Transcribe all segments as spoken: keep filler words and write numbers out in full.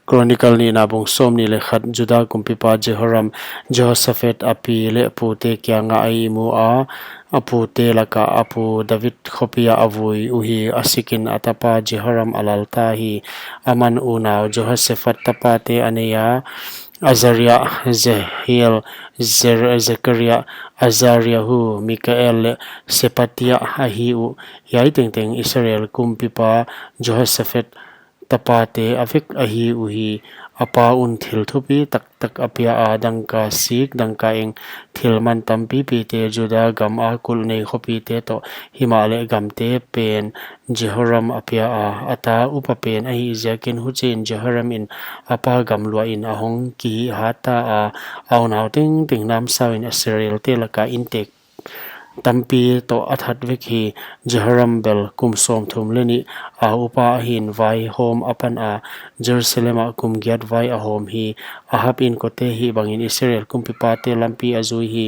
Chronicle nihna bung sawmnih leh khat. Juda kumpipa Jehoram, Jehoshaphat a pi leh pute kiangah a ihmu a, a pute lakah a pu David khopi ah a vui uhi. A sikin a tapa Jehoram a lalta hi. Aman unau Jehoshaphat tapate a nei a, Azaria, Jehiel, Zer-, Zekaria, Azariahu, Mikael leh Sephatia ahi uh. Hiai tengteng Israel kumpipa Jehoshaphat tapate a vek ahi uhi. A pa un thil thupi taktak a pia a, dangka sik, dangka eng, thil man tampipite, Juda gam a kulh nei khopite toh, himahleh gamte pen Jehoram a pia a, a ta upa pen ahih ziakin. Huchiin Jehoram in a pa gam luah in a hong kihihhat ta a, a unau tengteng namsau in Israelte lakah intek tampi toh a that vek hi. Jehoram bel kum sawmthum leh nih a upa ahiin vaihawm a pan a, Jerusalem ah kum giat vai a hawm hi. Ahab inkote hih bangin Israel kumpipate lampi a zui hi.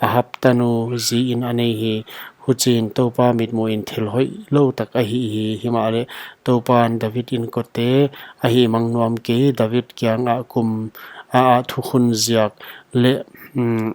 Ahab tanu zi in a nei hi. Huchiin Toupa mitmuhin thil hoihlou tak a hih hi. Himahleh Toupan David inkote a hihmang nuam kei, David kiangah kum a, a thukhun ziak leh, mm,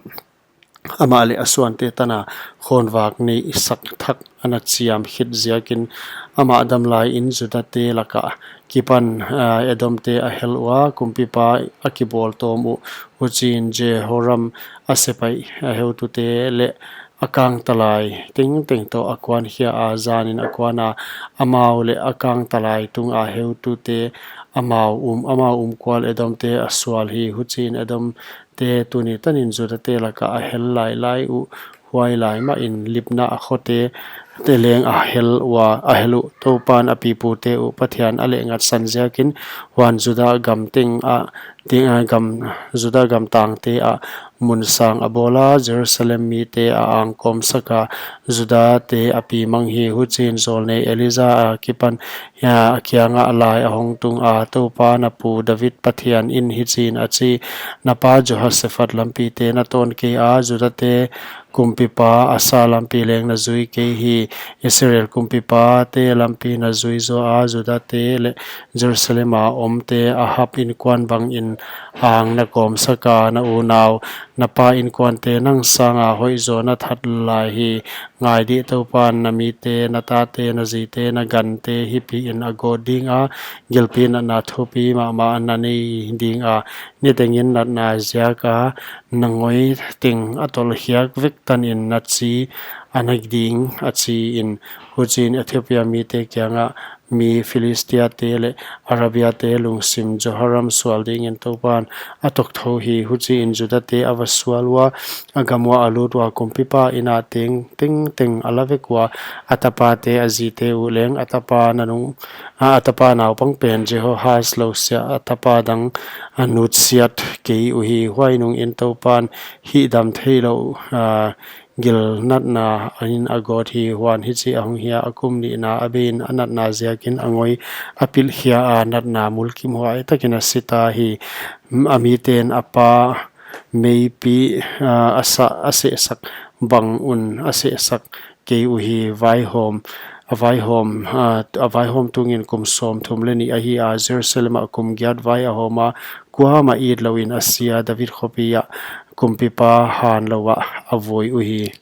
amah leh a suante tana khawnvak neihsak thak a na chiam khit ziakin. Amah damlaiin Judate laka kipan, ah, Edomte a hel ua, kumpipa a kibawl tawm uh. Huchiin Jehoram a sepaih, a heutute leh a kangtalai tengteng toh a kuankhia a, zanin a kuan a, amau leh a kangtalai tunga heutute amau um, amau umkual Edomte a sual hi. Huchiin Edomte tuni tanin Judate lakah a hel lailai uh. Huai lai mahin Libna a khote te leng a hel ua, a hel uh. Toupan a pipute uh Pathian a lehngatsan ziakin, huan Juda gam teng ah, teng, ah, gam, Juda gam tangte ah mun sang a bawl a, Jerusalem mite a angkawmsak a, Judate a pi mang hi. Huchiin zawlnei Elija a kipan, ah, a kiangah lai a hong tung a, Toupa na pu David Pathian in hichiin a chi: Na pa Jehoshaphat lampite na tawn kei a, Judate kumpipa Asa lampi leng na zui kei hi. Israel kumpipate lampi na zui zaw a, Judate leh Jerusalem a omte Ahab inkuan bangin ang na kawmsak a, na unau, na pa inkuante nang sanga hoihzaw na that lai hi. Ngai dih, Toupan na mite, na tate, na zite, na gante hipiin a gawt ding a, gilpi natna thupi mahmah na nei ding a, nitengin natna ziaka na ngoi teng a tolkhiak vek tanin na chi a na ding, a chiin. Huchiin Ethiopia mite kiangah mi Philistiate leh Arabiate lungsim Jehoram sual dingin Toupan a tokthou hi. Huchiin Judate a va sual ua, a gam uah a lut ua, kumpipa ina teng, tengteng a la vek ua, a tapate, a zite uh leng, a tapa nanung, a, a tapa naupang pen Jehoahaz lousiah a tapa dang a nutsiat kei uhi. Huai nungin Toupan hihdam theilou, a, gilnatna in a gawt hi. Huan hichi a hong hia, a kum nihna a beiin a natna ziakin a ngoi a pilhkhia a, natna mulkimhuai takin a sita hi. A miten a pa meipi, a, a sa, a sehsak bang un a sehsak kei uhi. Vaihawm, a vaihawm, a, a vaihawm tungin kum sawmthum leh nih ahi a, Jerusalem ah kum giat vai a hawm a, kuamah it louin a sia, David khopi ah kumpipa hanlou ah a vui uhi.